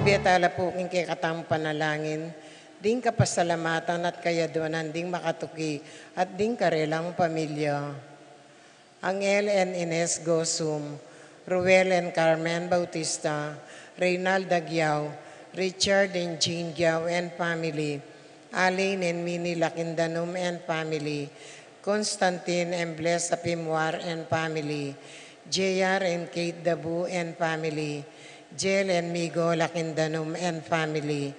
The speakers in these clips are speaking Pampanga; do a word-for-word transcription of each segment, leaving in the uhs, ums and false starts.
Peta la pu king kekatamung panalangin, ding kapasalamatan at kayaduanan ding makatuki at ding karelang pamilya. Angel and Ines Gosum, Ruel and Carmen Bautista, Reynald Aguiao, Richard and Jean Guiao and family, Alain and Minnie Lakindanum and family, Constantine and Bless Apimwar and family, J R and Kate Dabu and family, Jel and Migo Lakindanum and family,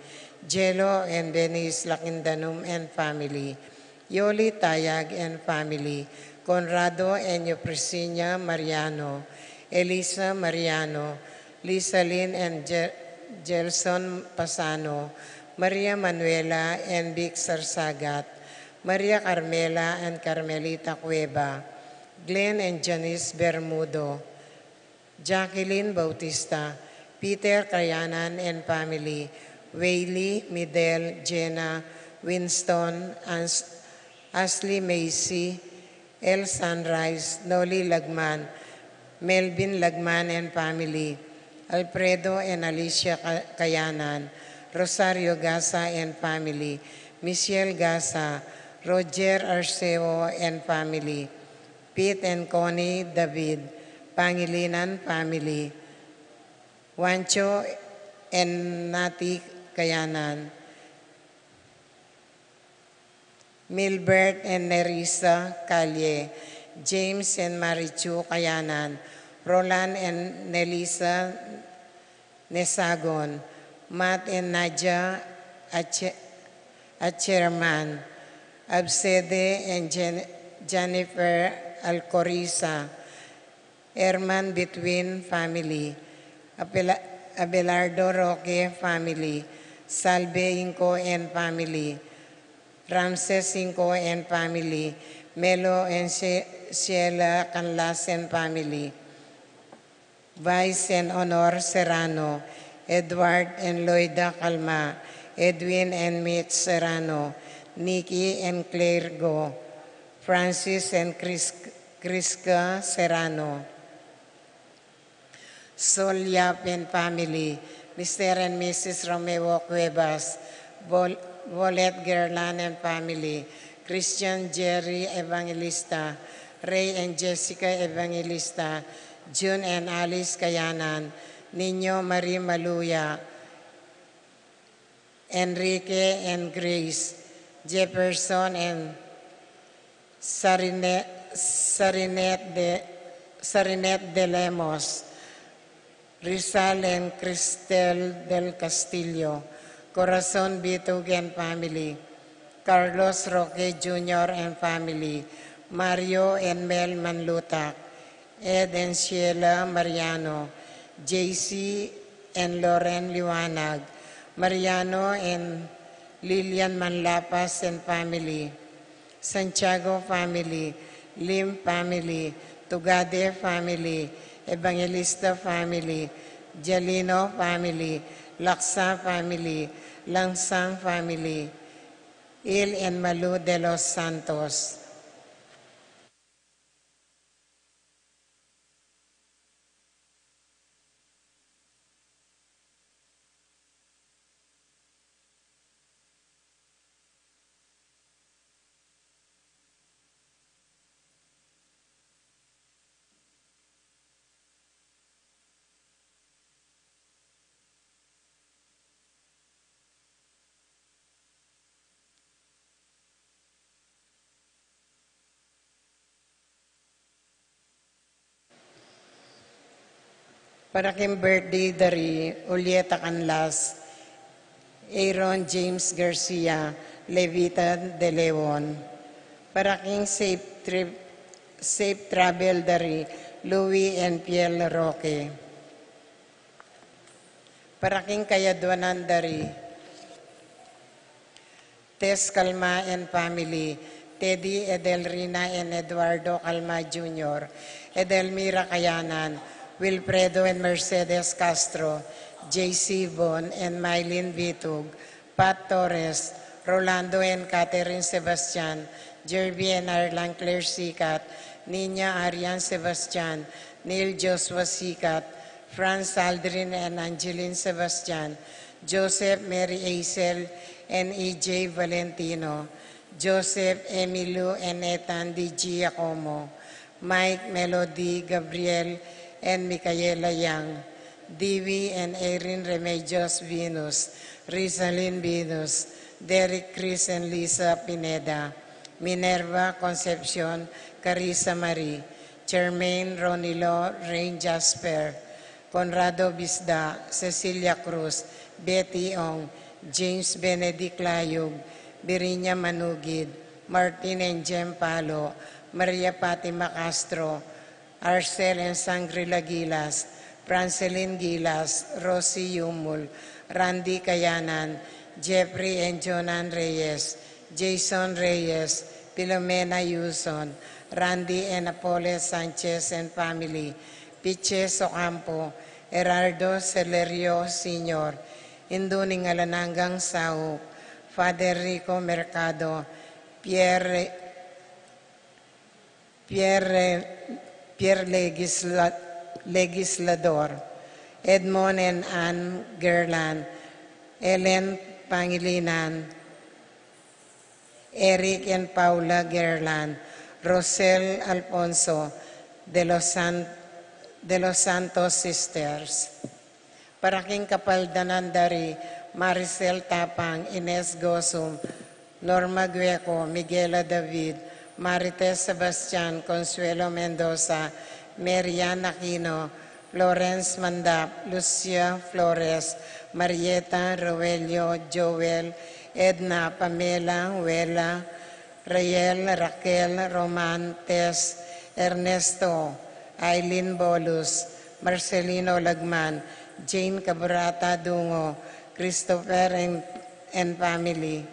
Jelo and Denise Lakindanum and family, Yoli Tayag and family, Conrado and Eufresina Mariano, Elisa Mariano, Lisalin and Je-, Gelson Pasano, Maria Manuela and Vic Sarsagat, Maria Carmela and Carmelita Cueva, Glenn and Janice Bermudo, Jacqueline Bautista, Peter Kayanan and family, Waylee, Midel, Jenna, Winston, Ans-, Ashley, Macy, El Sunrise, Noli Lagman, Melvin Lagman and family, Alfredo and Alicia Ka-, Kayanan, Rosario Gasa and family, Michelle Gasa, Roger Arceo and family, Pete and Connie David, Pangilinan family, Juancho and Nati Kayanan, Milbert and Nerissa Calle, James and Marichu Kayanan, Roland and Nelisa Nesagon, Matt and Nadia Ache-, Acherman, Absede and Jen-, Jennifer Alcoriza, Herman Between family, Abela-, Abelardo Roque family, Salve Inco and family, Ramses Inco and family, Melo and She-, Sheila Canlas and family, Vice and Honor Serrano, Edward and Loida Calma, Edwin and Mitch Serrano, Nikki and Claire Go, Francis and Chris-, Crisca Serrano, Sol Yap and family, Mister and Missus Romeo Cuevas, Vol-, Volet Gerlan and family, Christian Jerry Evangelista, Ray and Jessica Evangelista, June and Alice Kayanan, Nino Marie Maluya, Enrique and Grace, Jefferson and Sarine-, Sarinet de, Sarinet de Lemos, Rizal and Cristel del Castillo, Corazon Bitug and family, Carlos Roque Junior and family, Mario and Mel Manlutak, Ed and Sheila Mariano, J C and Loren Liwanag, Mariano and Lilian Manlapas and family, Santiago family, Lim family, Tugade family, Evangelista family, Jalino family, Laksa family, Langsang family, Il and Malu de los Santos. Para king birthday da ri Julieta Canlas, Aaron James Garcia, Levita de Leon. Para king safe trip, safe travel da ri Louis and Piel Roque. Para king kayaduanan da ri Tess Calma and family, Teddy, Edelrina and Eduardo Calma Junior, Edelmira Kayanan, Wilfredo and Mercedes Castro, J C Bon and Mylene Vitug, Pat Torres, Rolando and Catherine Sebastian, Jerby and Arlan Claire Sikat, Nina Arian Sebastian, Neil Joshua Sikat, Franz Aldrin and Angeline Sebastian, Joseph Mary Aisel and E J Valentino, Joseph Emilio and Ethan D G Giacomo, Mike, Melody, Gabriel and Micaela Young, Divi and Erin Remedios Venus, Rizalin Venus, Derek, Chris and Lisa Pineda, Minerva Concepcion, Carissa Marie, Jermaine, Ronilo, Rain Jasper, Conrado Bisda, Cecilia Cruz, Betty Ong, James Benedict Layug, Birinya Manugid, Martin and Jem Palo, Maria Fatima Castro, Arcel and Sangrila Gilas, Francelin Gilas, Rosie Yumul, Randy Kayanan, Jeffrey and Jonan Reyes, Jason Reyes, Filomena Yuson, Randy and Apolles Sanchez and family, Piches Ocampo, Gerardo Celerio Senior, Indu ning Alang Anggang Saup, Father Rico Mercado, Pierre, Pierre, Pierre Legisla-, Legislador, Edmond and Ann Gerland, Ellen Pangilinan, Eric and Paula Gerland, Rosel Alfonso, De Los San-, De Los Santos Sisters. Para king kapaldanan da ri Maricel Tapang, Ines Gosum, Norma Gueco, Miguela David, Marites Sebastian, Consuelo Mendoza, Marian Aquino, Florence Mandap, Lucia Flores, Marieta, Roelio, Joel, Edna, Pamela, Wela, Rayel, Raquel, Roman, Tess, Ernesto, Aileen Bolus, Marcelino Lagman, Jane Cabrata Dungo, Christopher and, and family,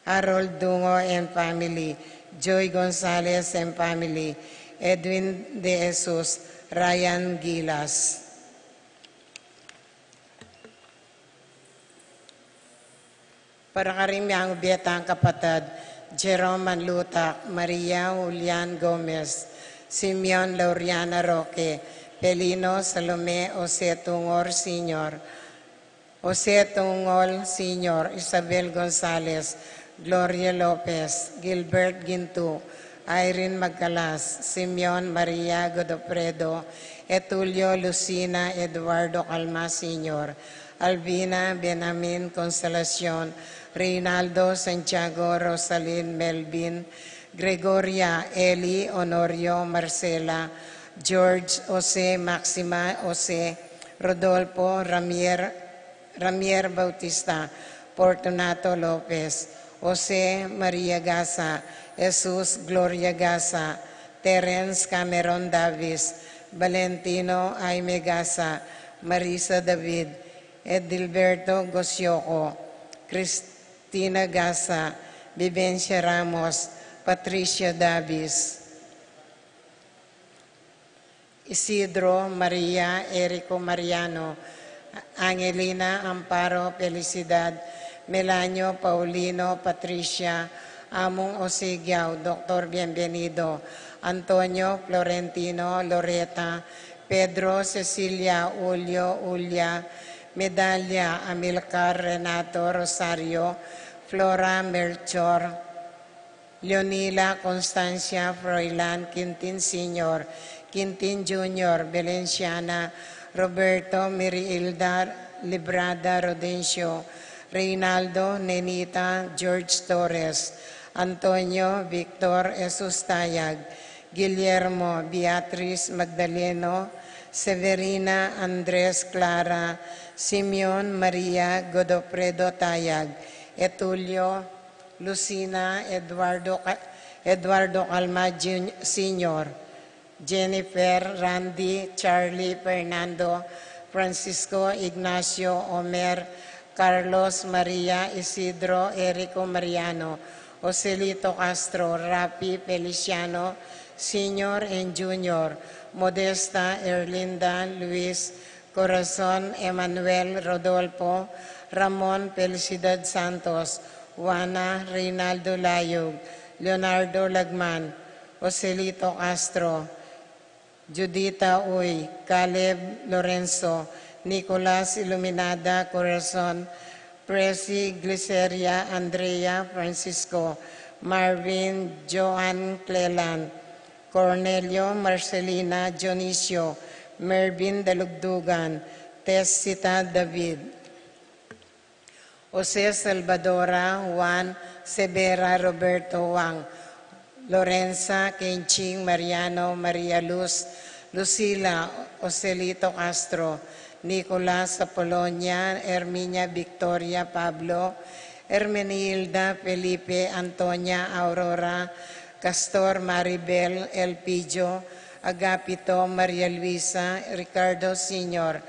Harold Dungo and family, Joy Gonzalez and family, Edwin De Jesus, Ryan Gilas. Para karing miyang ubetang kapatad, Jerome Manlutak, Maria Julian Gomez, Simeon Lauriana Roque, Pelino Salome, Jose Tungor Senior, Jose Tungol Senior, Isabel Gonzalez, Gloria Lopez, Gilbert Gintu, Irene Magcalas, Simeon Maria Godofredo, Etulio Lucina, Eduardo Calma Senior, Alvina Benamin Consolacion, Reynaldo Santiago, Rosalyn Melvin, Gregoria, Eli, Honorio, Marcela, George, Jose, Maxima, Jose, Rodolfo, Ramier, Ramier Bautista, Fortunato Lopez, Jose Maria Gasa, Jesus, Gloria Gasa, Terence Cameron Davis, Valentino Jaime Gasa, Marisa David, Edilberto Gosioco, Cristina Gasa, Vivencia Ramos, Patricia Davis, Isidro, Maria, Erico Mariano, Angelina, Amparo, Felicidad, Melanio, Paulino, Patricia, Among Osigiao, Doctor Bienvenido, Antonio, Florentino, Loreta, Pedro, Cecilia, Julio, Julia, Medalia, Amilcar, Renato, Rosario, Flora, Melchor, Leonila, Constancia, Froilan, Quintin Senior, Quintin Junior, Valenciana, Roberto, Miriilda, Librada, Rodencio, Reynaldo, Nenita, George Torres, Antonio, Victor, Jesus Tayag, Guillermo, Beatriz, Magdaleno, Severina, Andres, Clara, Simeon, Maria, Godofredo Tayag, Etulio, Lucina, Eduardo Ca-, Eduardo Calma Jun-, Senior, Jennifer, Randy, Charlie, Fernando, Francisco, Ignacio, Omer, Carlos, Maria, Isidro, Erico Mariano, Joselito Castro, Rafi, Feliciano, Senior and Junior, Modesta, Erlinda, Luis, Corazon, Emmanuel, Rodolfo, Ramon, Felicidad Santos, Juana, Reynaldo Layug, Leonardo Lagman, Joselito Castro, Judita Uy, Caleb Lorenzo, Nicolas Iluminada Corazon, Presi Gliceria Andrea Francisco, Marvin Joan Cleland, Cornelio Marcelina Dionisio, Mervin Dalugdugan, Tessita David, Jose Salvadora Juan, Severa Roberto Wang, Lorenza Kenching, Mariano Maria Luz, Lucila Joselito Castro, Nicolas Apolonia, Herminia Victoria Pablo, Hermenilda Felipe Antonia Aurora, Castor Maribel Elpidio, Agapito Maria Luisa, Ricardo Senior,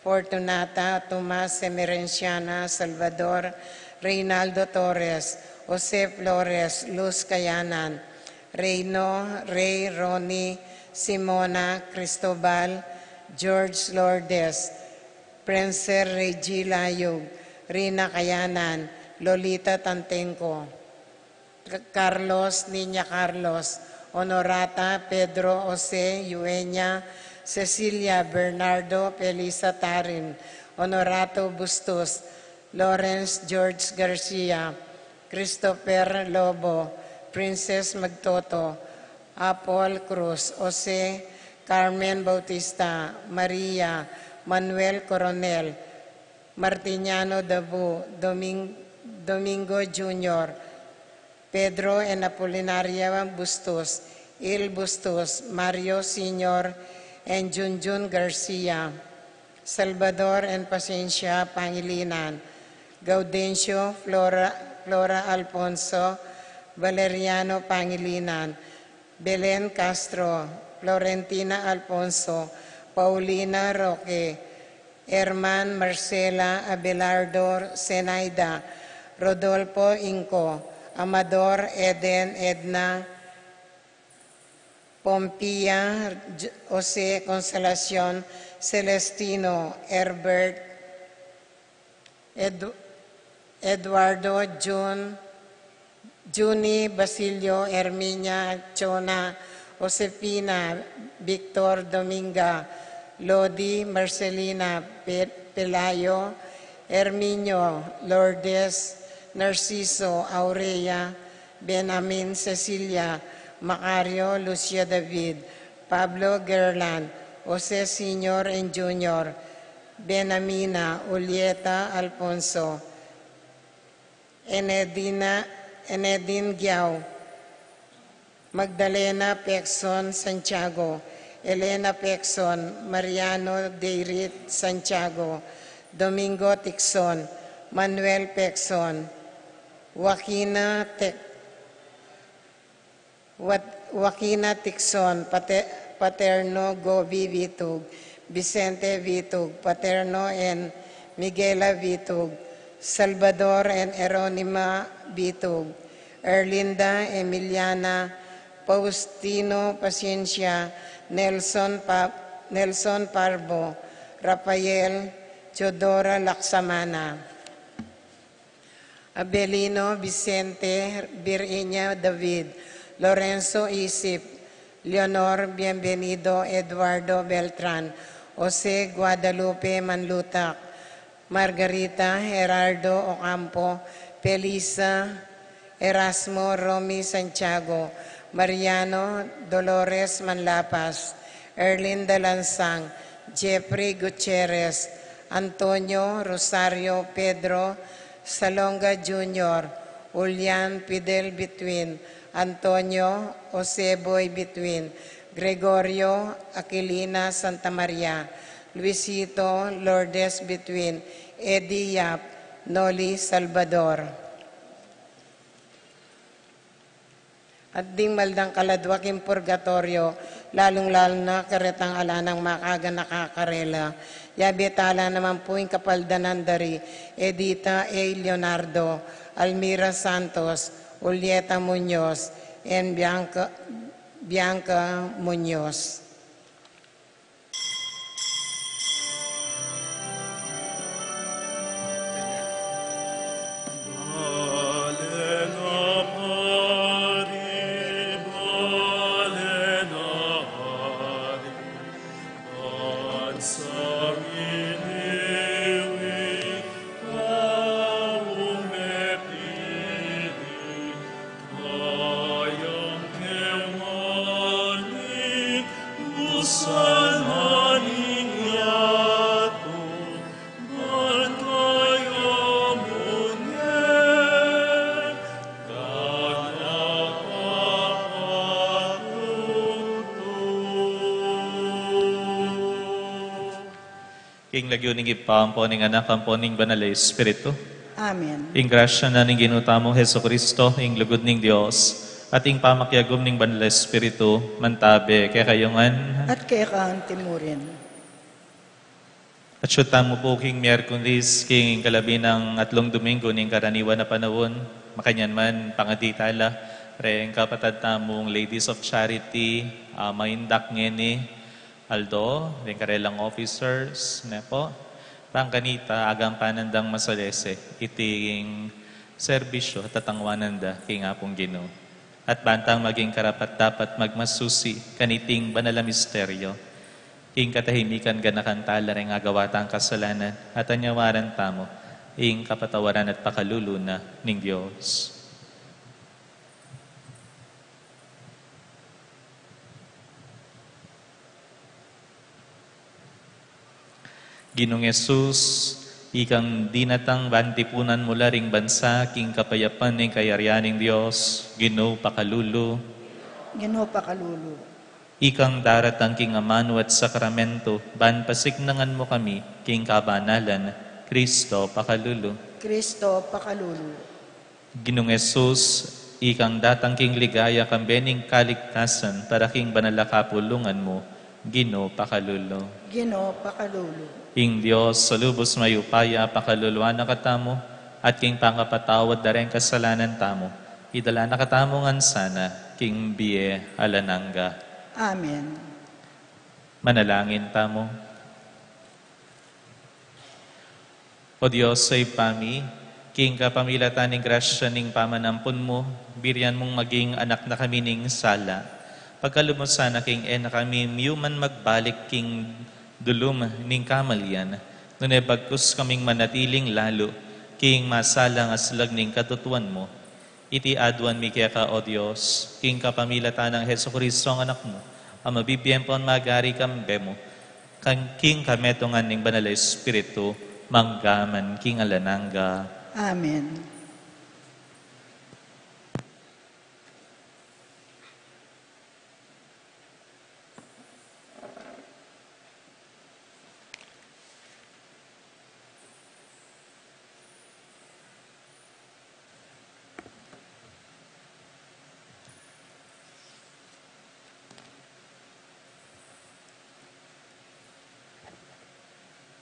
Fortunata Tomas Emerenciana Salvador, Reynaldo Torres, Jose Flores, Luz Kayanan, Reyno Rey Ronnie, Simona Cristobal, George Lourdes, Prenser Reggie Layug, Rina Kayanan, Lolita Tantengco, Carlos Niña Carlos, Honorata Pedro Jose Yueña, Cecilia Bernardo Felisa Tarin, Honorato Bustos, Lawrence George Garcia, Christopher Lobo, Princess Magtoto, Apol Cruz, Jose Carmen Bautista, Maria, Manuel Coronel, Martiniano Dabu, Doming- Domingo Junior, Pedro and Apolinaria Bustos, Il Bustos, Mario Senior, and Junjun Garcia, Salvador and Pacencia Pangilinan, Gaudencio Flora, Flora Alfonso, Valeriano Pangilinan, Belen Castro, Florentina Alfonso, Paulina Roque, Herman Marcela Abelardo Zenaida, Rodolfo Inco, Amador Eden Edna, Pompia, J- Jose Consolacion, Celestino, Herbert, Edu- Eduardo, Jun, Junie, Basilio, Herminia, Chona, Josefina, Victor, Dominga, Lodi, Marcelina, Pe- Pelayo, Herminio, Lourdes, Narciso, Aurea, Benamin, Cecilia, Macario, Lucia David, Pablo Gerland, Jose Senior and Junior, Benamina, Julieta Alfonso, Enedina, Enedin Giao, Magdalena Pexon Santiago, Elena Pexon, Mariano Deirit Santiago, Domingo Tixon, Manuel Pexon, Joaquina Te- Wat- Joaquina Tixon, Pate- Paterno Gobi Vitug, Vicente Vitug, Paterno and Miguela Vitug, Salvador and Eronima Vitug, Erlinda Emiliana, Faustino Paciencia, Nelson, pa- Nelson Parbo, Rafael, Teodora Laksamana. Abelino Vicente, Virginia David, Lorenzo Isip, Leonor Bienvenido, Eduardo Beltran, Jose Guadalupe Manlutak, Margarita Gerardo Ocampo, Felisa Erasmo Romy Santiago, Mariano Dolores Manlapas, Erlinda Lansang, Jeffrey Gutierrez, Antonio Rosario Pedro, Salonga Junior, Julian Fidel Between, Antonio Joseboy Between, Gregorio Aquilina Santa Maria, Luisito Lourdes Between, Eddie Yap, Noli Salvador. At ding maldang kaladwa king purgatorio, lalung-lalu na karetang ala nang makaganaka karela. Yabe tala naman pu ing kapaldanan da ri Edita A. Leonardo, Almira Santos, Julieta Muñoz, and Bianca, Bianca Muñoz. Ing lagyu ning Ibpa, ampo ning Anak, ampo ning Banal a Espiritu. Amen. Ing grasya na ning Ginu tamung Jesucristo, ing lugud ning Dios, at ing pamakiagum ning Banal a Espiritu, mantabe kekayu ngan. At keka antimurin. At shoot tamu pu king Miyerkules, king kalabi nang atlung Domingo ning karaniwan a panaun. Makanyan man, pangadi tala reng kapatad tamung Ladies of Charity, a, maindak ngeni aldo, reng karelang officers, ne pu. Bang kanita, agampanan dang masalese iting serbisyu a tatangwanan da king Apung Ginu. At bantang maging karapat-dapat magmasusi kaniting banal a misteryo, king katahimikan ganakan tala reng agawa tang kasalanan, at anyawaran tamu ing kapatawaran at pakalulu na ning Dios. Ginung Jesus, ikang dinatang ban tipunan mu la ring bansa king kapayapan ning kayarian ning Dios, Ginu pakalulu. Ginu pakalulu. Ikang daratang king amanu at sakramento, ban pasiknangan mu kami king kabanalan, Kristo pakalulu. Kristo pakalulu. Ginung Jesus, ikang datang king ligaya kambe ning kaligtasan para king banal a kapulungan mu, Ginu pakalulu. Ginu pakalulu. Ing Dios a lubus mayupaya pakaluluan na katamu, at king pangapatawad da reng kasalanan tamu, idala na katamu ngan sana king bie alang angga. Amen. Manalangin tamu. O Dios a Ibpa mi, king kapamilatan ning grasya ning pamanampun mu, birian mung maging anak na kami ning sala. Pagkalub mu sana king e na kami miyuman magbalik king dulum ning kamalian, nune bagkus kaming manatiling lalu king masalang aslag ning katutuan mu. Iti aduan mi keka, O Dios, king kapamilatan nang Jesucristo a Anak mu, a mabibie ampon magari kambe mu, king kametungan ning Banal a Espiritu, mangga man king alang angga. Amen.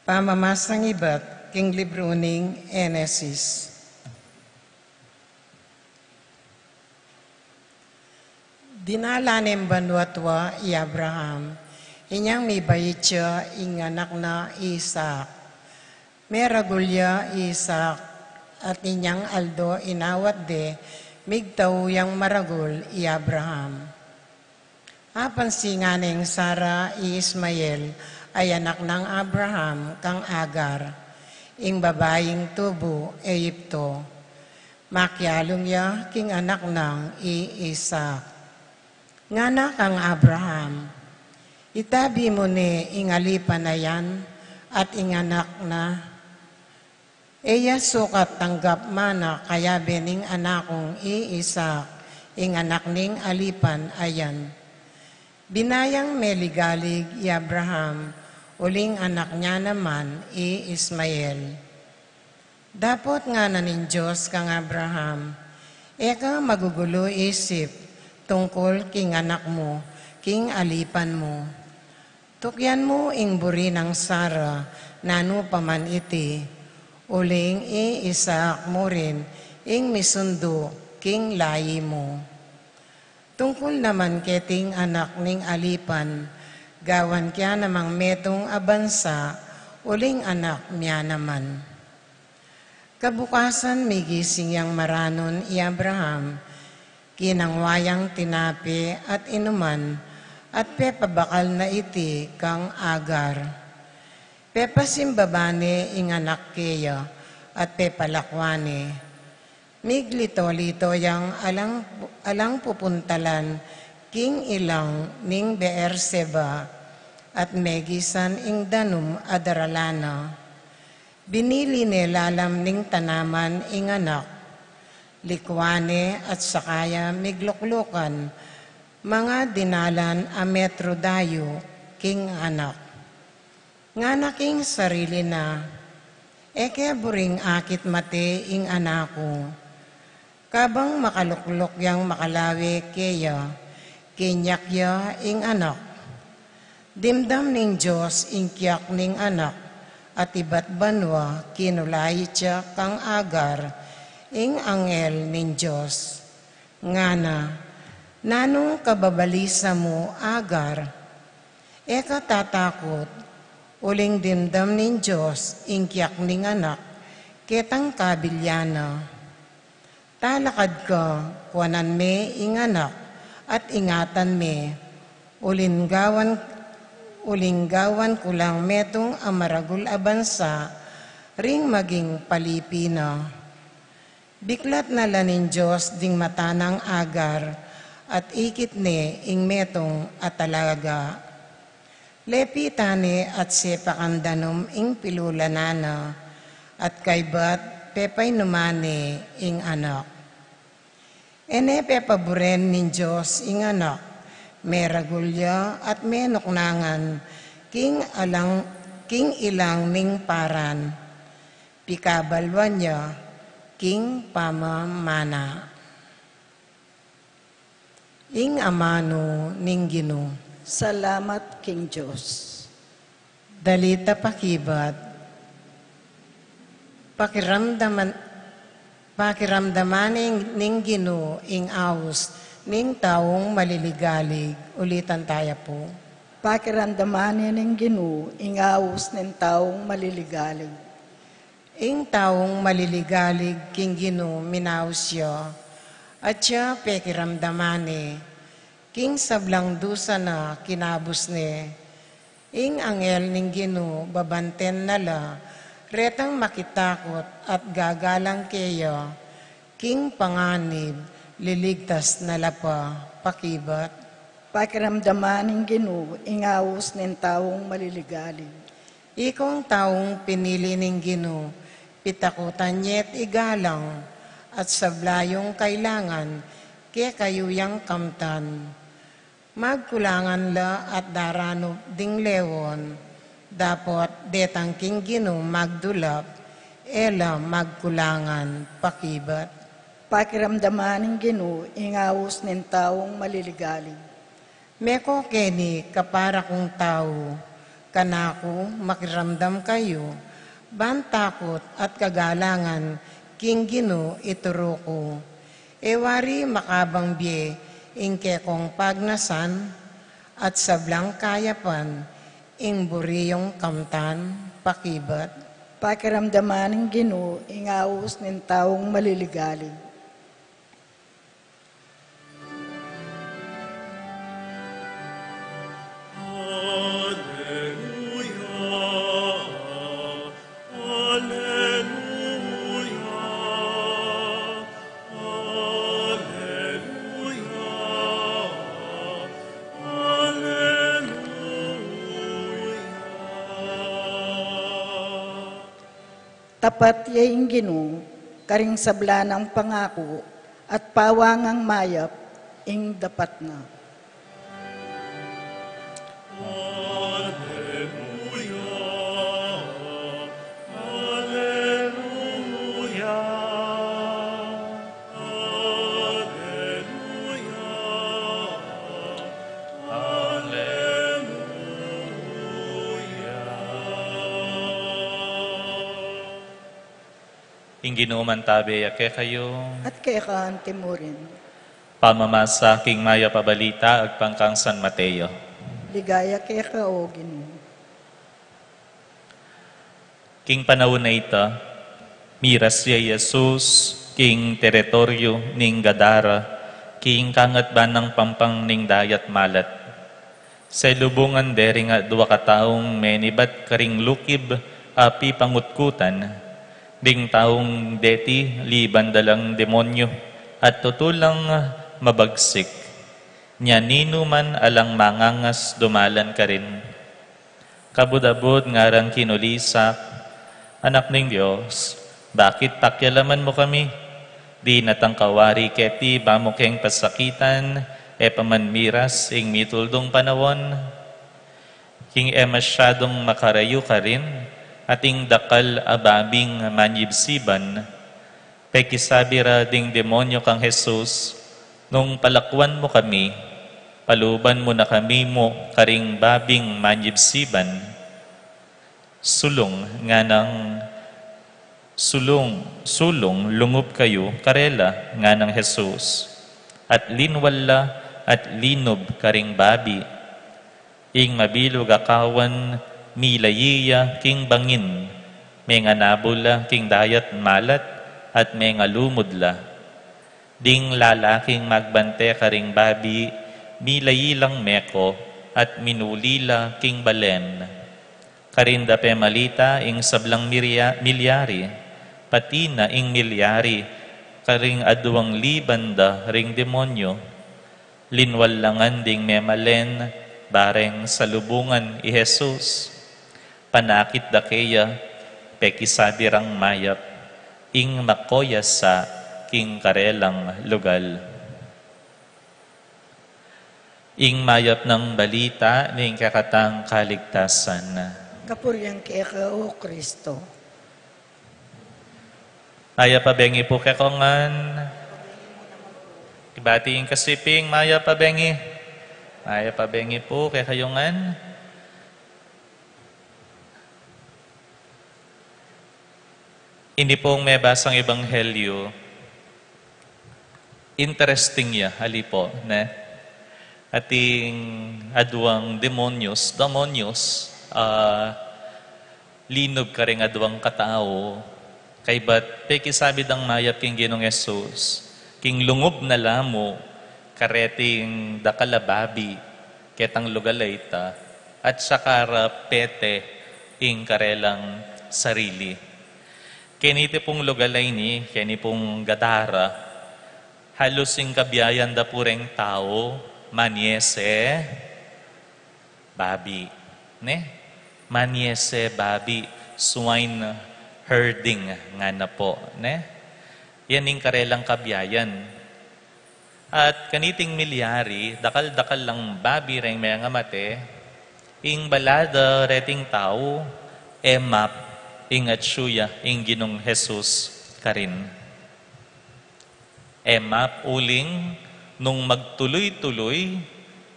Pamamasang ibat king libru ning Henesis. Dinala neng banua tua i Abraham, inyang mibait ya ing anak na i Isaac. Meragul ya i Isaac, at inyang aldo inawat de, migtau yang maragul i Abraham. Apansingan neng Sara i Ismael a anak nang Abraham kang Agar, ing babaing tubu Egipto. Makialung ya king anak nang i Isaac. Ngana kang Abraham, "Itabi mu ne ing alipan a yan at ing anak na. E ya sukat tanggap mana kayabe ning anak kung i Isaac, ing anak ning alipan a yan." Binayang meligalig i Abraham, uling anak nia naman i Ismael. Dapot ngana ning Dios kang Abraham, "E ka magugulu isip tungkul king anak mu, king alipan mu. Tukyan mu ing buri nang Sara, nanu pa man iti, uling i Isaac mu rin ing misundu king layi mu. Tungkul naman keting anak ning alipan, gawan kya namang metung a bansa, uling anak mia naman." Kabukasan migising yang maranun i Abraham, kinangwa yang tinape at inuman, at pepabakal na iti kang Agar. Pepasimbaba ne ing anak keya, at pepalakwan ne. Miglito-lito yang alang, alang pupuntalan king ilang ning Beerseba, at megisan ing danum a daralan na. Binili ne lalam ning tanaman ing anak. Likwan ne at saka ya migluklukan, manga dinalan a metro dayu king anak. Ngana king sarili na, "E ke buring akit mate ing anak ku." Kabang makaluklok yang makalawe keya, kinyak ya ing anak. Dimdam ning Dios ing kiyak ning anak, at ibat banua kinulait ya kang Agar ing anghel ning Dios. Ngana, "Nanung kababalisa mu, Agar? E ka tatakut, uling dimdam ning Dios ing kiyak ning anak ketang kabilyan na. Talakad ka, kuanan me ing anak, at ingatan me, uling gawan, uling gawan ku lang metung a maragul a bansa ring maging palipi na." Biklat na la ning Dios ding mata nang Agar, at ikit ne ing metung a talaga. Lepitan ne at sepakan danum ing pilulanan na, at kaybat pepainuman ne ing anak. E ne pepaburen ning Dios ing anak, meragul ya at menuknangan king alang, king ilang ning paran. Pikabaluan ya king pamamana. Ing amanu ning Ginu. Salamat king Dios. Dalita pakibat. Pakiramdaman, pakiramdaman ning, ning Ginu ing aus ning taung maliligalig. Ulitan taya pu. Pakiramdaman ning Ginu ing aus ning taung maliligalig. Ing taung maliligalig king Ginu minaus ya, at ya pekiramdaman ne, king sablang dusa na kinabus ne. Ing anghel ning Ginu babanten na la retang makitakut at gagalang keya, king panganib liligtas na la pa. Pakibat. Pakiramdaman ning Ginu ing aus ning taung maliligalig. Ikong taung pinili ning Ginu, pitakutan ye't igalang, at sabla yung kailangan, kekayu yang kamtan. Magkulangan la at daranup ding leon, dapot detang king Ginu magdulap, e la magkulangan. Pakibat. Pakiramdaman ning Ginu ing aus ning taung maliligalig. Meko keni, kapara kung tau, kanaku makiramdam kayu, ban takut at kagalangan king Ginu ituru ku. E wari makabang bie ing kekong pagnasan, at sablang kayapan ing buri yung kamtan. Pakibat. Pakiramdaman ning Ginu ing aus ning taung maliligalig. Aleluya, aleluya, aleluya, aleluya. Tapat ya ing Ginu karing sabla nang pangaku, at pawangang mayap ing dapat na. Aleluya, aleluya, aleluya, aleluya. Ing Ginu mantabe ya kekayu. At keka antimurin. Pamamasa king mayap a balita agpang kang San Mateo. Ligaya keka, o Ginu. King panaun a ita, miras ya i Jesus king teritoryu ning Gadara, king kangatban nang pampang ning Dayat Malat. Selubungan de ring adwa kataung menibat karing lukib a pipangutkutan. Ding taung deti liban da lang demonyu at tutu lang mabagsik. Nya ninuman alang mangangas dumalan karin. Kabud-abud ngarang kinulisak, "Anak ning Dios, bakit pakialaman mu kami? Dinatang ka wari keti ba mu keng pasakitan, e pa man miras ing mituldung panaun?" King e masyadung makarayu karin, ating dakal a babing manyibsiban, pekisabi ra ding demonyo kang Jesus, "Nung palakuan mu kami, paluban mu na kami mu karing babing manyibsiban." "Sulung," nganang, "Sulung, sulung, lungub kayu karela," nganang Jesus. At linwal la at linub karing babi. Ing mabilug a kawan milayi ya king bangin, menganabul la king dayat malat, at mengalumud la. Ding lalaking magbante karing babi, milayi lang meko, at minuli la king balen. Karin da pemalita ing sablang miria-, milyari, pati na ing milyari karing aduang liban da ring demonyo. Linwal la ngan ding memalen, bareng salubungan i Jesus. Panakit da keya, pekisabi rang mayap, ing makoya sa king karelang lugal. Ing mayap nang balita ning kekatang kaligtasan. Kapurian keka, O Kristo. Mayap a bengi pu kekongan. Ibati ing kasiping, mayap a bengi. Mayap a bengi pu kekayu ngan. Ini pung mebasang ebanghelyo, interesting ya, ali pu, ne? Ating aduang demonyos, demonyos, ah, linub karing aduang katau, kaybat pekisabi dang mayap king Ginung Jesus, king lungub na la mu kareting dakal a babi ketang lugal a ita, at saka ra pete ing karelang sarili. Keniti pung lugal a ini, keni pung Gadara, halus ing kabiayan da pu reng tau, manyese babi, ne? Manyese babi, swine herding, ngana pu, ne? Yan ing karelang kabiayan. At kaniting milyari, dakal-dakal lang babi reng mengamate, ing bala da reting tau, e map ing atsu ya ing Ginung Jesus karin. E map uling nung magtuluy-tuluy,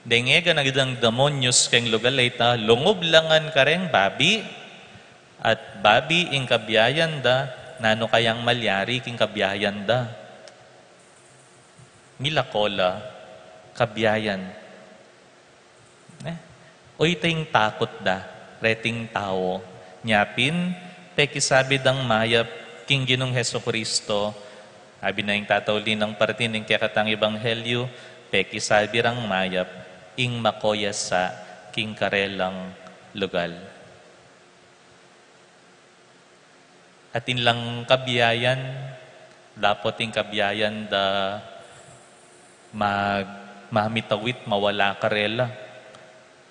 dengega na dang demonyos keng lugal a ita, lungub la ngan kareng babi, at babi ing kabiayan da, nanu kayang malyari king kabiayan da? Milako la, kabiayan. Ne? Oyta ing takut da reting tau. Nya pin, pekisabi dang mayap king Ginung Jesucristo, abi na ing tatauli nang parti ning kekatang ebanghelyo, pekisabi rang mayap ing makoya sa king karelang lugal. Atin lang kabiayan, dapot ing kabiayan da mag-, mamitawit, mawala karela.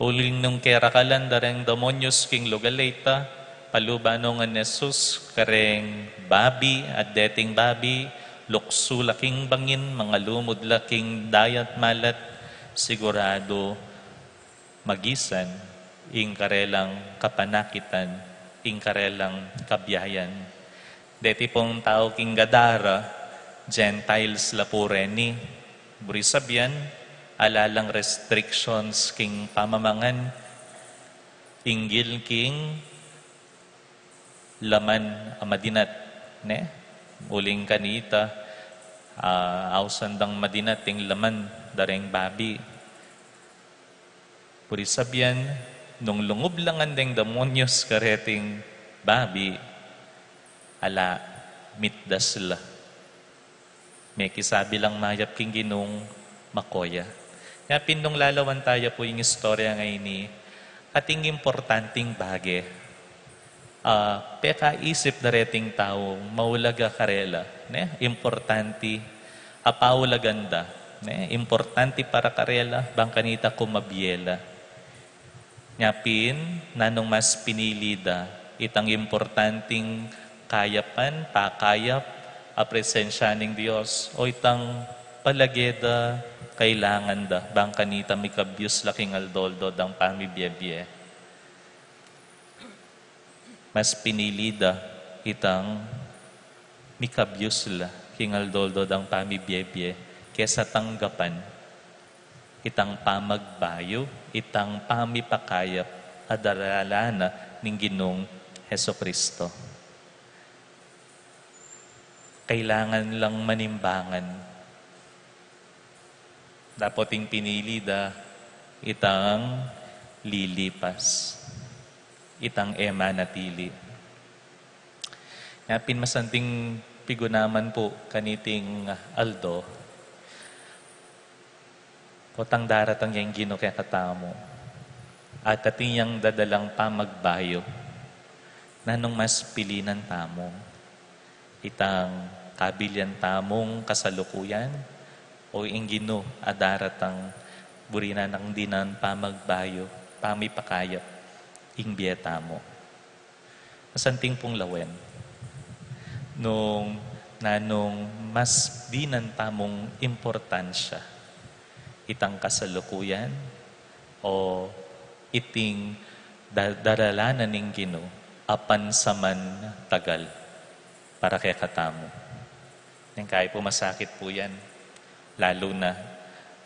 Uling nung kerakalan da reng demonyos king lugal a ita, paluban no ngan Jesus kareng babi, at deting babi, luksu la king bangin, mangalumud la king dayat malat, siguradu magisan ing karelang kapanakitan, ing karelang kabiayan. Deti pung tau king Gadara, Gentiles la pu reni. Buri sabian, ala lang restrictions king pamamangan, inggil king laman a madinat, ne? Uling kanita, ah, ausan dang madinat ing laman da reng babi. Puri sabian, nung lungub la ngan deng demonyos kareting babi, ala, mitdas la. Mekisabi lang mayap king Ginung makoya. Nya pin nung lalawan taya pu ing istorya ngeni, ating importanting bage. Ah, pekaisip da reting tau, maulaga karela, ne? Importante, apaulagan da, ne? Importante para karela, bang kanita kumabie la. Nya pin, nanung mas pinili da, itang importanting kayapan, pakayap, a presensya ning Dios, o itang palage da, kailangan da, bang kanita mikabius la king aldo-aldo dang pamibie-bie. Mas pinili da itang mikabyus la king aldo-aldo dang pamibiebie kesa tanggapan itang pamagbayu, itang pamipakayap a daralan na ning Ginung Jesucristo. Kailangan lang manimbangan. Dapot ing pinili da itang lilipas, itang e manatili. Nya pin masanting pigunaman pu kaniting aldo, potang daratang yang Ginu kekatamu, at atin yang dadalang pamagbayu, nanung mas pilinan tamu itang kabilian tamung kasalukuyan, o ing Ginu a daratang buri na nang dinan pamagbayu, pamipakayap ing bie tamu? Masanting pung lawen nung nanung mas dinan tamung importansya, itang kasalukuyan o iting da-, daralan na ning Ginu a pansamantagal para kekatamu. Neng kai pu masakit pu yan, lalu na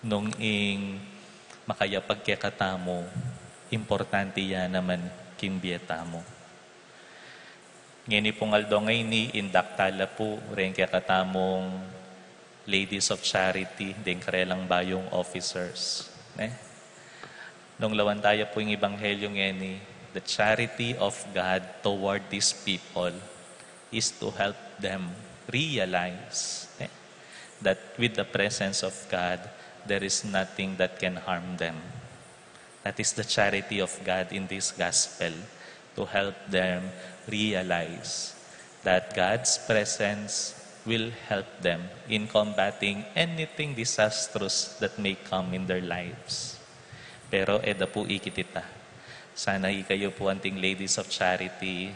nung ing makayapag kekatamu, importante ya naman king bie tamu. Ngeni pung aldo ngeni, indak tala pu reng kekatamung Ladies of Charity, deng karelang bayung officers, ne? Nung lawan taya pu ing ebanghelyo ngeni, the charity of God toward these people is to help them realize, ne, that with the presence of God, there is nothing that can harm them. That is the charity of God in this gospel, to help them realize that God's presence will help them in combating anything disastrous that may come in their lives. Pero e da pu ikit ita. Sana ikayu pu anting Ladies of Charity,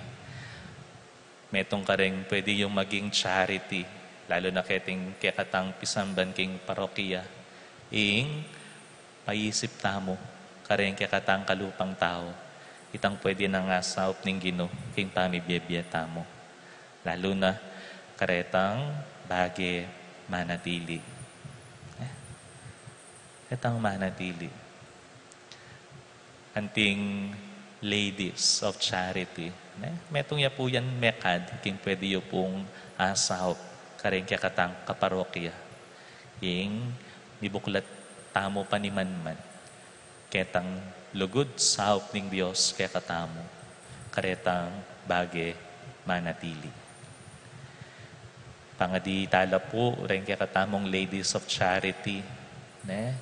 metung kareng pwede yung maging charity, lalu na keting kekatang pisamban king parokya, ing paisip tamu kareng kekatang kalupang tau, itang pwede nang asaup ning Ginu king pamibiebie tamu, lalu na karetang bage manatili. Eh, ketang manatili. Anting Ladies of Charity, ne? Metung ya pu yan mekad, king pwede yu pung asaup kareng kekatang kaparokya, ing mibuklat tamu panimanman ketang lugud saup ning Dios kekatamu karetang bage manatili. Pangadi tala pu reng kekatamung Ladies of Charity, ne?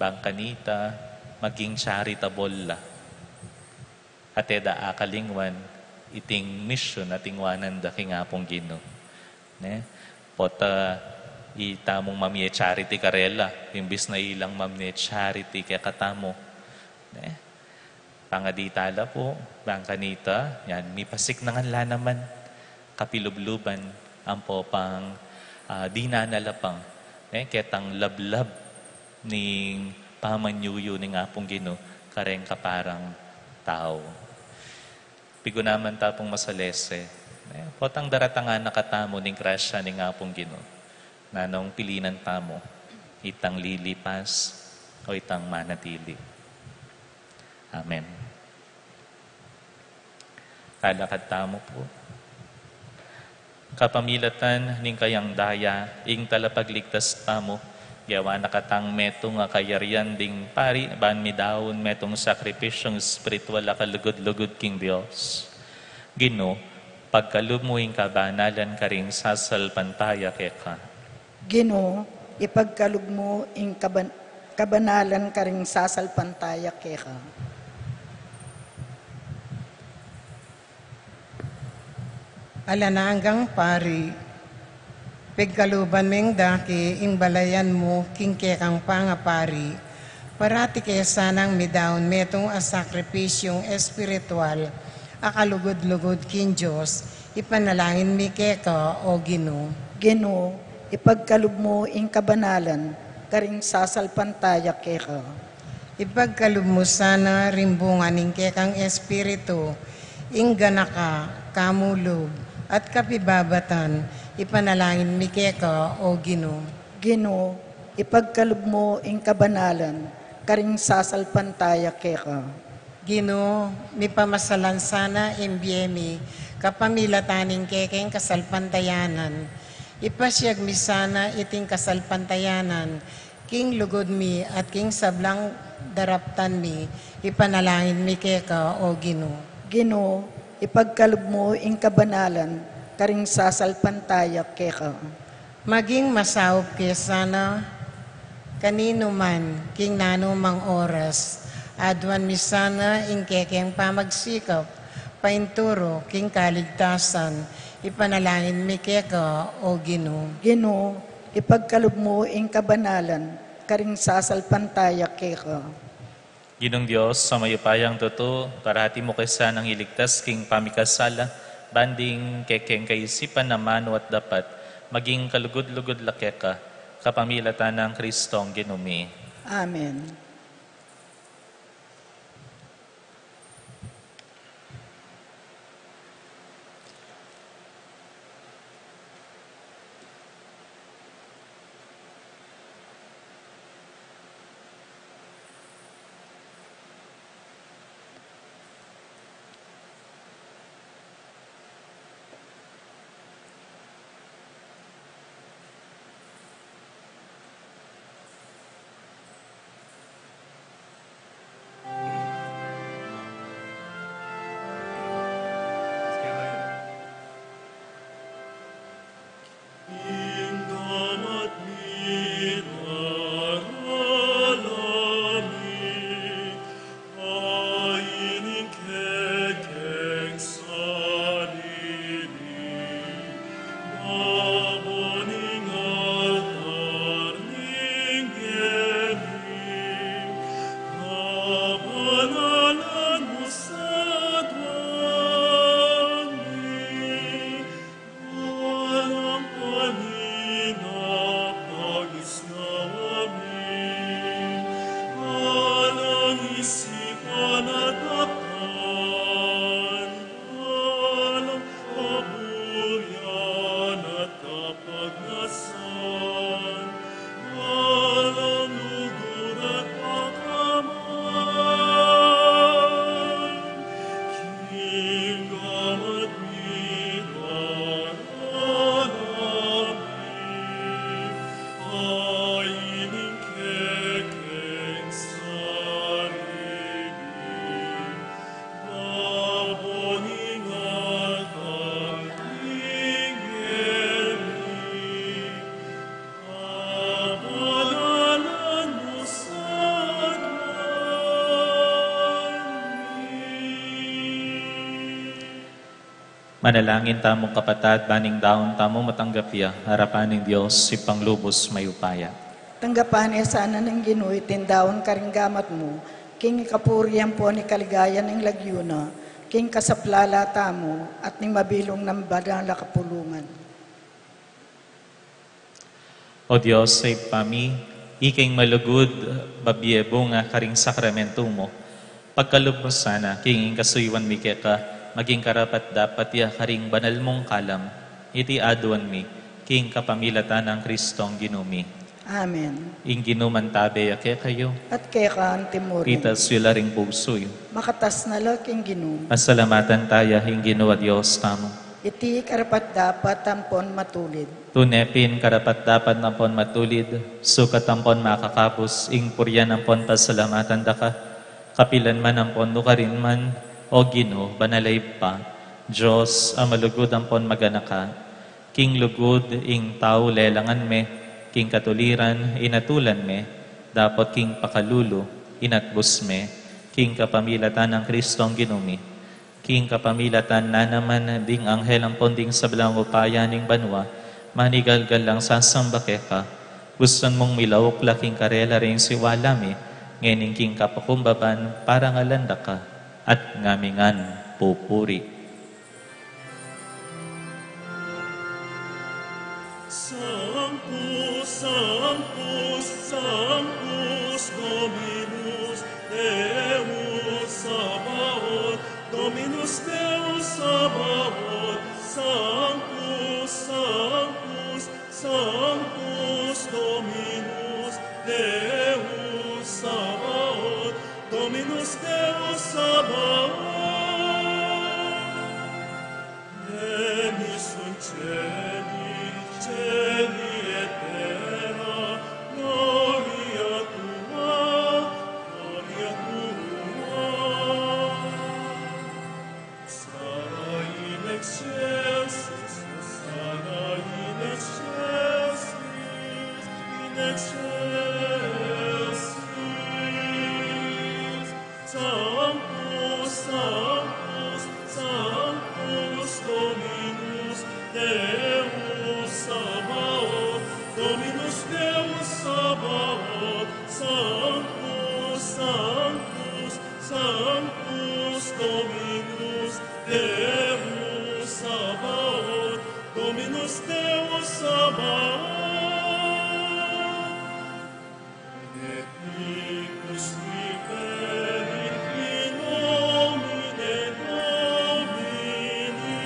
Bang kanita maging charitable la, at e da akalingwan iting misyun a tingwanan da king Apung Ginu, ne? Pota itamung mamie charity karela, imbis na ilang mamie charity kekatamu, ne? Pangadi tala pu, bang kanita, yan, mipasiknangan la naman, kapilubluban, ampo pang, ah, dinanalapang, eh, ketang lablab ning pamanyuyu ning Apung Ginu kareng kaparang tau. Pigunaman ta pung masalese, eh, potang daratangan na katamu ning grasya ning Apung Ginu, nanung pilinan tamu, itang lilipas o itang manatili. Amen. Talakad tamu pu. Kapamilatan ning kayang daya, ing Talapagligtas tamu, gewa na katang metung a kayarian ding pari, ban midaun metung sakripisyung espiritual a kalugud-lugud king Dios. Ginu, pagkalub mu ing kabanalan karing sasalpantaya keka. Ginu, ipagkalub mu ing kaban-, kabanalan karing sasalpantaya keka. Alang anggang pari, pagkaluban meng dake ing balayan mu king kekang pangapari, parati ke sanang midaun metung a sakripisyung espiritual a kalugud-lugud king Dios, ipanalangin mi keka, o Ginu. Ginu, ipagkalub mu ing kabanalan karing sasalpantaya keka. Ipagkalub mu sana ring bunga ning kekang Espiritu, Ing ganaka, kamulug, at kapibabatan, ipanalangin mi keka, O Ginu. Ginu, ipagkalub mu ing kabanalan karing sasalpantaya keka. Ginu, mipamasalan sana ing bie mi kapamilatan ning kekeng kasalpantayanan. Ipasiag mi sana iting kasalpantayanan king lugud mi at king sablang daraptan mi, ipanalangin mi keka, O Ginu. Ginu, ipagkalub mu ing kabanalan karing sasalpantaya keka. Maging masaup ke sana kaninu man king nanumang oras, aduan mi sana ing kekeng pamagsikap painturu king kaligtasan, ipanalangin mi keka, O Ginu. Ginu, ipagkalub mu ing kabanalan karing sasalpantaya keka. Ginung Dios a mayupayang tutu, parati mu ke sanang iligtas king pamikasala, ban ding kekeng kaisipan a manu at dapat, maging kalugud-lugud la keka, kapamilatan nang Kristong Ginu mi. Amen. Manalangin tamu, kapatad, ban ing daun tamu matanggap ya arapan ning Dios, Ibpang lubus mayupaya. Tanggapan na sana ning Ginu iting daun karing gamat mu, king ikapuri ampon ikaligaya ning lagyu na, king kasaplalan tamu at ning mabilug nang banal a kapulungan. O Dios a Ibpa mi, ikeng malugud, babie bunga karing sakramentu mu, pagkalub mu sana king ing kasuyuan mi keka, maging karapat-dapat ya karing banal mung kalam, iti aduan mi king kapamilatan nang Kristong Ginu mi. Amen. Ing Ginu mantabe ya kekayu. At keka antimurin. Itas yu la ring pusu yu. Makatas na la king Ginu. Pasalamatan taya ing Ginu a Dios tamu. Iti karapat-dapat ampon matulid. Tune pin karapat-dapat ampon matulid, sukat ampon makakabus, ing purian ampon pasalamatan da ka, kapilan man ampon nukarin man, O Ginu, banal a Ibpa, Dios a malugud ampon maganaka, king lugud ing tau lelangan me, king katuliran inatulan me, dapot king pakalulu inatbus me, king kapamilatan nang Kristong Ginu mi. King kapamilatan na naman ding anghel ampon ding sablang upaya ning banua, manigalgal lang sasamba keka, gustuan mung milauk la king karela ring siwala mi, ngening king kapakumbaban parangalan da ka, at ngamingan pupuri. Sanctus, Sanctus, Sanctus, Dominus Deus Sabaoth, Dominus Deus Sabaoth, Sanctus, Sanctus, Sanctus Dominus Deus Sabaoth, Dominus Deus Sabaoth. Plena sunt caeli, caeli et terra, gloria tua, gloria tua. Hosanna in excelsis, Hosanna in excelsis, in excelsis. Sanctus, Sanctus, Sanctus Dominus Deus Sabaoth, Dominus Deus Sabaoth, Sanctus, Sanctus, Sanctus Dominus Deus Sabaoth, Dominus Deus Sabaoth. Benedictus vivere in nomine Domini.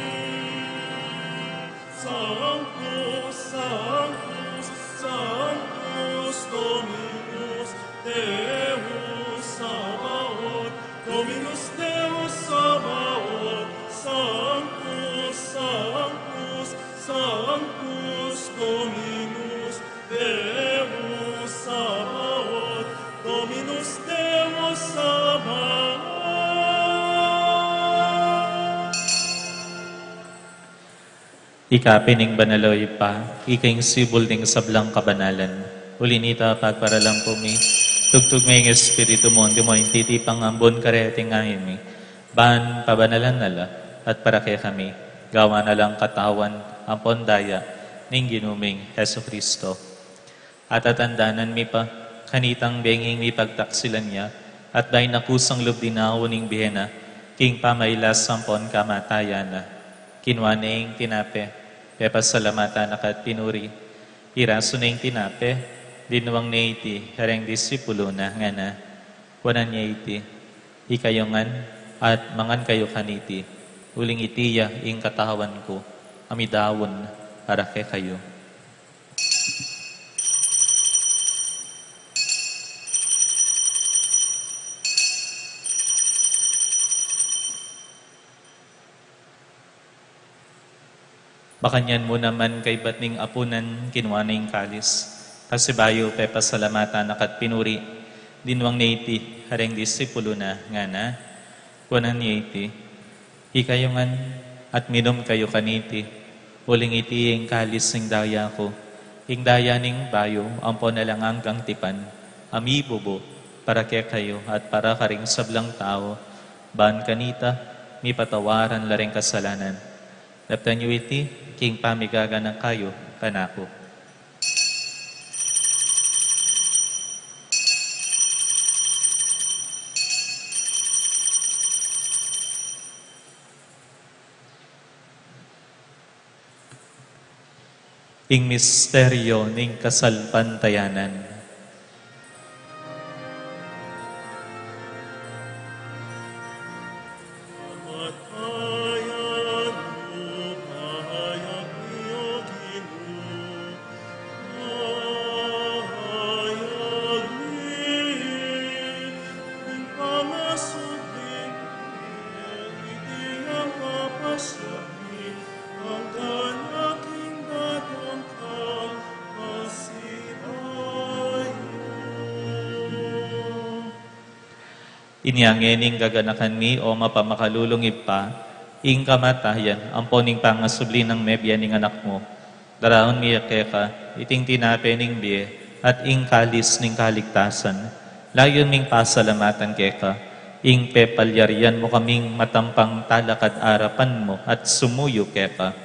Sanctus, Sanctus, Sanctus Dominus Deus Sabaoth, Dominus Deus Sabaoth, Sanctus, Sanctus, Sanctus Dominus Deus Sabaoth, Dominus Deus Sabaoth. Ika pin ing banal, o Ibpa, ika ing sibul ning sablang kabanalan. Uli na nita, pagparalan ku mi, tugtug me ing Espiritu mu, antimo ing titipang ambun kareting ain mi, ban pabanalan na la at para kekami, gawan na lang katawan ampon daya ning Ginu ming Jesucristo. At tatandanan mi pa kanitang benging mipagtaksilan ya, at dayna kusang lub dinaun ing bie na, king pamailas ampon kamatayan na. Kinua ne ing tinape, pepasalamatan na ka at pinuri, pirasu ne ing tinape, dinwang ne iti kareng disipulu na, ngana: Kuanan ye iti, ikayu ngan, at mangan kayu kaniti, uling iti ya ing katawan ku, a midaun para kekayu. Makanyan mu naman kaybat ning apunan, kinua ne ing kalis, pasibayu pepasalamatan na ka at pinuri, dinwang ne iti kareng disipulu na, ngana: Kuanan ye iti, ikayu ngan, at minum kayu kaniti, uling iti ing kalis ning daya ku, ing daya ning bayu ampon alang anggang tipan, a mibubu para kekayu at para karing sablang tau, ban kanita mipatawaran la ring kasalanan. Daptan yu iti king pamigaganaka yu kanaku. Ing misteryo ning kasalpantayanan. Inya ngeni gaganakan mi, o mapamakalulung Ibpa, ing kamatayan ampon ing pangasubli nang mebie ning Anak mu. Daraun mi ya keka iting tinape ning bie at ing kalis ning kaligtasan. Layun ming pasalamatan keka ing pepalyarian mu kaming matampang talakad arapan mu at sumuyu keka.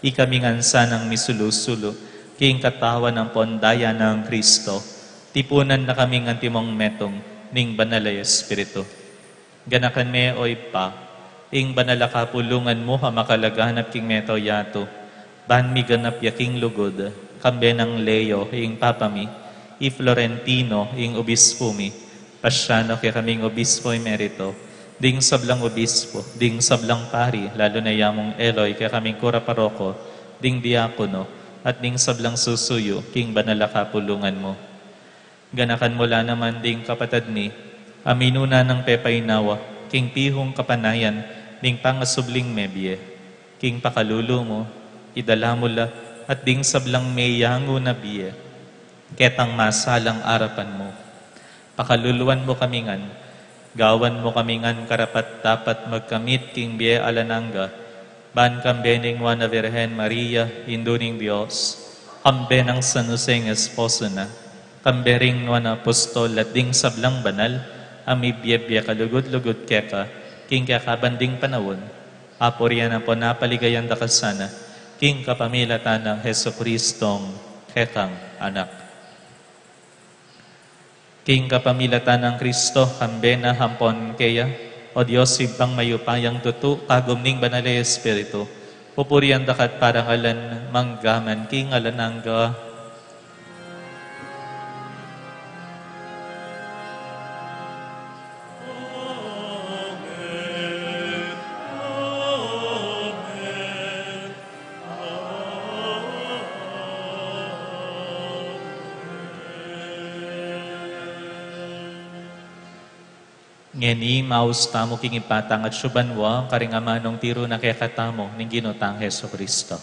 Ikami ngan sanang misulu-sulu king katawan ampon daya nang Kristo, tipunan na kaming antimong metung ning Banal a Espiritu. Ganakan me, o Ibpa, ing banal a kapulungan mu a makalaganap king mabilug a yatu, ban miganap ya king lugud, kambe nang Leo ing Papa mi, i Florentino ing Obispo mi, Pasiano kekaming Obispo Emerito, Ding sablang obispo, ding sablang pari, lalu na ya mung Eloy, kekaming kura paroko, ding diakono, at ding sablang susuyu king banal a kapulungan mu. Ganakan mu la naman ding kapatad mi a minuna nang pepainawa king pihung kapanayan ning pangasubling mebie. King pakalulu mu, idala mu la at ding sablang meyangu na bie ketang masalang arapan mu. Pakaluluan mu kami ngan, gawan mu kami ngan karapat-dapat magkamit king bie alang angga, ban kambe ning Nuan a Virgen Maria, Indu ning Dios, kambe nang San Jose ing esposo na, kambe ring nuan a apostol at ding sablang banal a mibie-bie kalugud-lugud keka king kekaban ding panaun, apurian ampon apaligayan da ka sana king kapamilatan nang Jesucristong kekang Anak. King kapamilatan nang Kristo, kambe na ampon keya, o Dios, Ibpang mayupayang tutu, kagum ning Banal a Espiritu, pupurian da ka at parangalan mangga man king alang angga. Ngeni, maus tamu king ipatang at subanwa karing amanung tiru na kekatamu ning Ginu tang Jesucristo.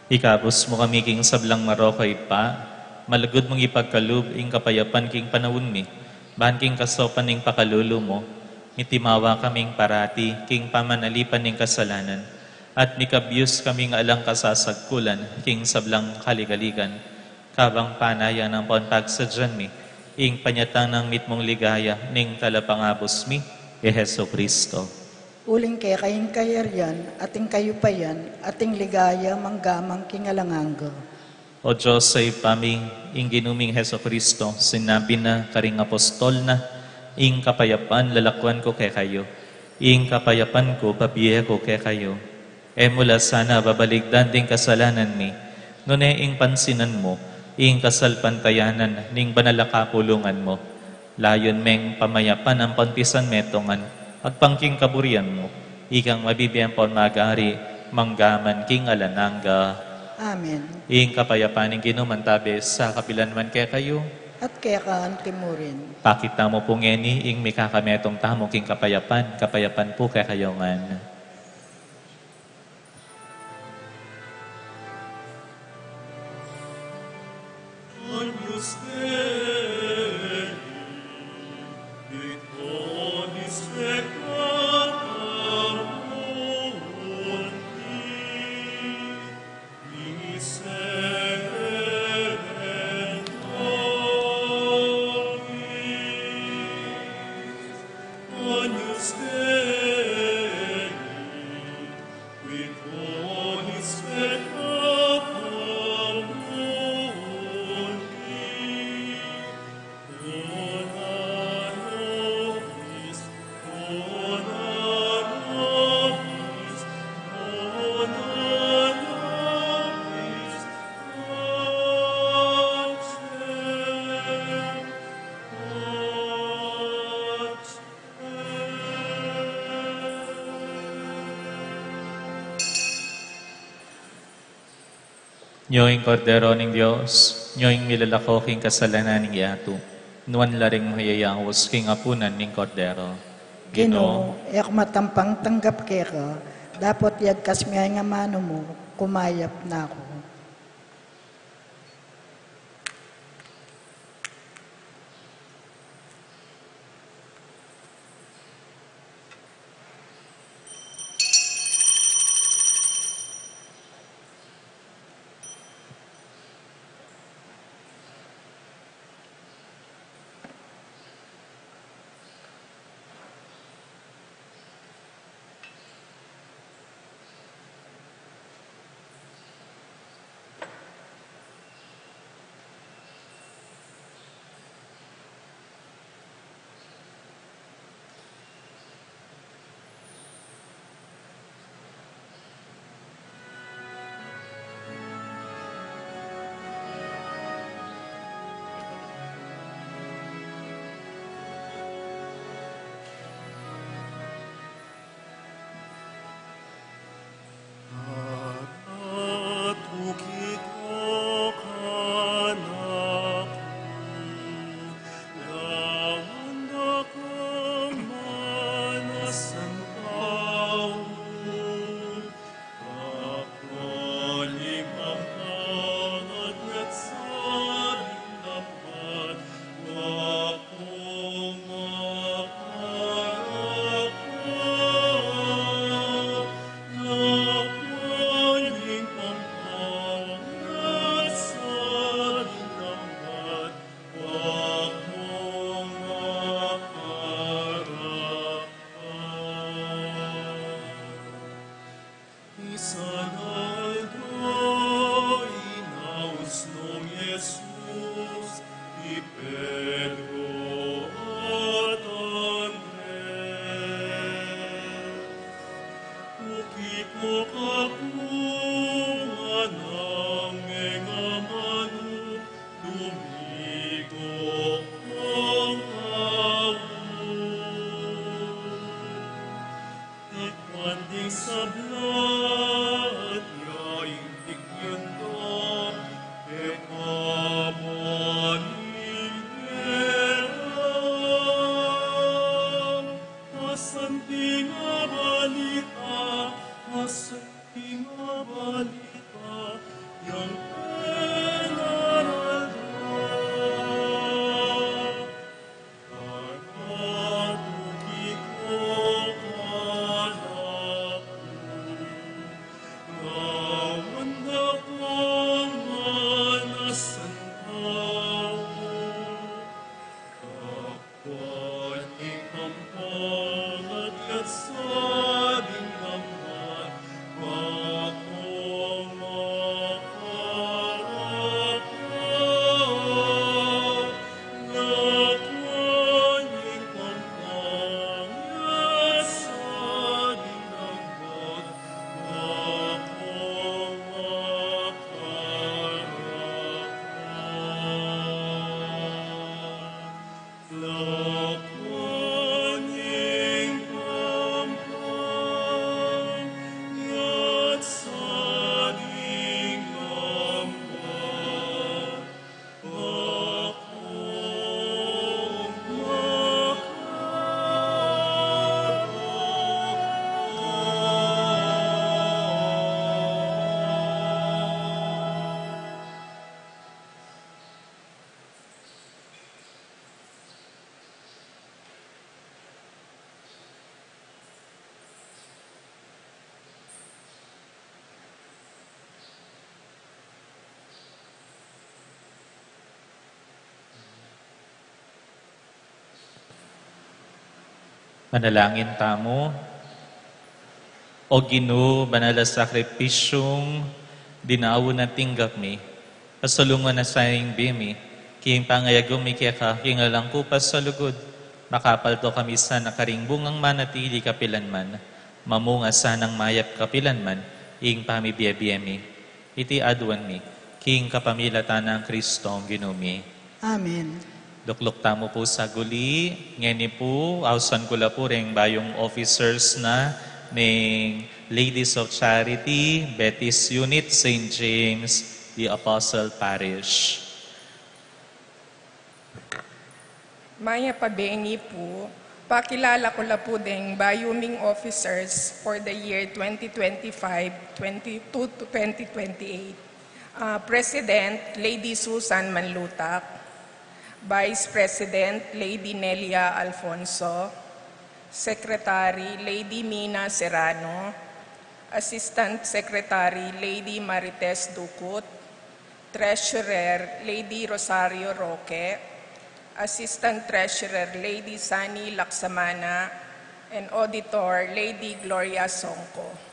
Ikabus mu kami king sablang marok, Ibpa, malugud mung ipagkalub ing kapayapan king panaun mi, ban king kasaupan ning pakalulu mu, mitimawa kaming parati king pamanalipan ning kasalanan, at mikabius kaming alang kasasagkulan king sablang kaligaligan, kabang panayan ampon pagsadyan mi ing panyatang nang mitmung ligaya ning Talapangabus mi, i Jesucristo. Uling keka ing kayarian, at ing kayupayan, at ing ligaya, mangga man king alang angga. O Dios a Ibpa mi, ing Ginu ming Jesucristo, sinabi na karing apostol na, ing kapayapan lalakwan ku kekayu, ing kapayapan ku pabie ku kekayu. E mu la sana babaligdan ding kasalanan mi, nune ing pansinan mu ing kasalpantayanan ning banal a kapulungan mu. Layun meng pamayapan ampon pisan metungan, agpang king kaburian mu, ikang mabibie ampon magari, mangga man king alang angga. Amen. Ing kapayapan ning Ginu mantabe sa kapilan man kekayu. At keka anti mu rin. Pakit tamu pu ngeni ing mikakametung tamu king kapayapan, kapayapan pu kekayu ngan. Nyo ing Kordero ning Dios, nyo ing milalako king kasalanan ning yatu. Nuan la ring mayayaus king apunan ning Kordero. Ginu, e ku matampang tanggap keka, dapot yagkas mu ing amanu mu, kumayap na ku. Masanting a balita, masanting a balita, yang penalda. Pagkatuki ko kanaku, gawan da kong manasan tau. Manalangin tamu. O Ginu, banal a sakripisyung dinaun a tinggap mi, pasalungan na sa ing bie mi, king pangayagum mi keka king alang kupas a lugud, makapaldo kami sana karing bungang manatili kapilanman, mamunga sanang mayap kapilanman ing pamibie-bie mi. Iti aduan mi king kapamilatan nang Kristong Ginu mi. Amen. Lukluk tamu pu sa guli. Ngeni pu, ausan ku la pu ring bayung officers na ning Ladies of Charity, Betis Unit, Saint James, the Apostle Parish. Mayap a bengi pu, pakilala ku la pu deng bayu ming officers for the year twenty twenty-five, twenty-two to twenty twenty-eight. Ah, President, Lady Susan Manlutak. Vice President, Lady Nelia Alfonso. Secretary, Lady Mina Serrano. Assistant Secretary, Lady Marites Ducut. Treasurer, Lady Rosario Roque. Assistant Treasurer, Lady Sunny Laksamana. And Auditor, Lady Gloria Songco.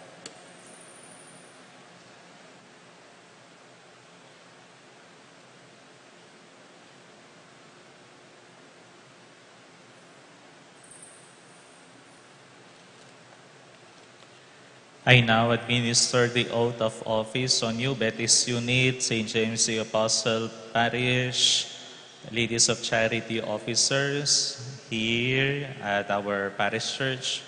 I now administer the oath of office on you, Betis Unit, Saint James the Apostle Parish, Ladies of Charity officers here at our parish church.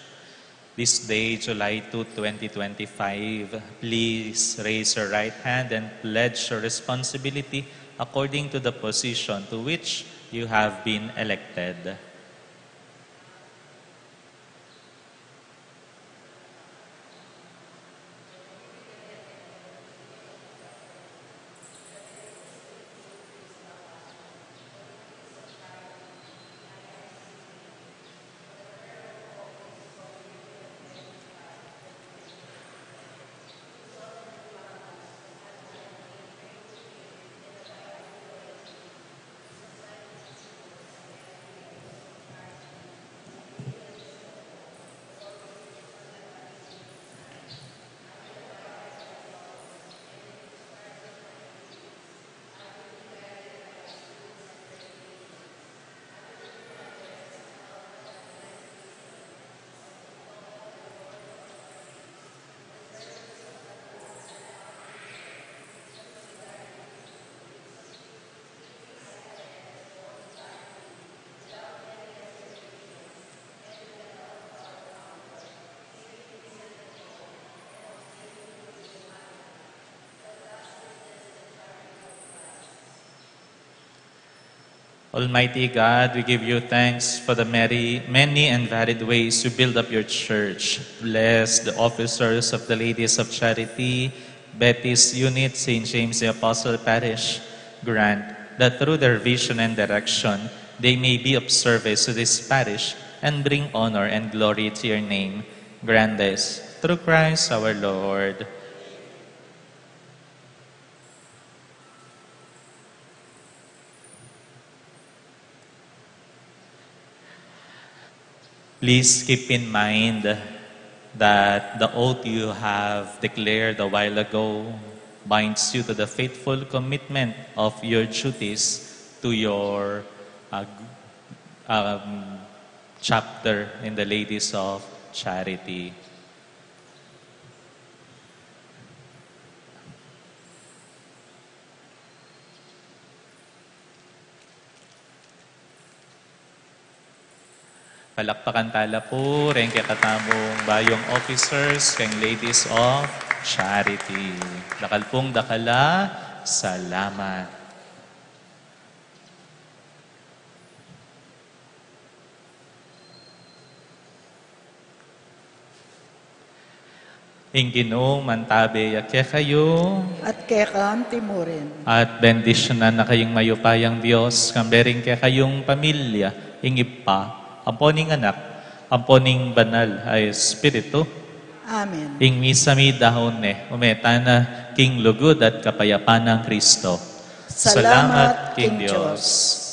This day, July two, twenty twenty-five, please raise your right hand and pledge your responsibility according to the position to which you have been elected. Almighty God, we give you thanks for the many, many and varied ways you build up your church. Bless the officers of the Ladies of Charity, Betis Unit, Saint James the Apostle Parish. Grant that through their vision and direction, they may be of service to this parish and bring honor and glory to your name. Grant this through Christ our Lord. Please keep in mind that the oath you have declared a while ago binds you to the faithful commitment of your duties to your, uh, g-, um, chapter in the Ladies of Charity. Palakpakan tala pu reng kekatamung bayung officers keng Ladies of Charity. Dakal pung dakal a salamat. Ing Ginu mantabe ya kekayu. At keka mu rin. At bendisyunan na kayung mayupayang Dios, kambe ring kekayung pamilya, ing Ibpa, ampo ning Anak, ampo ning Banal a Espiritu. Amen. Ing misa mi daun ne, ume tana king lugud at kapayapan nang Kristo. Salamat king Dios.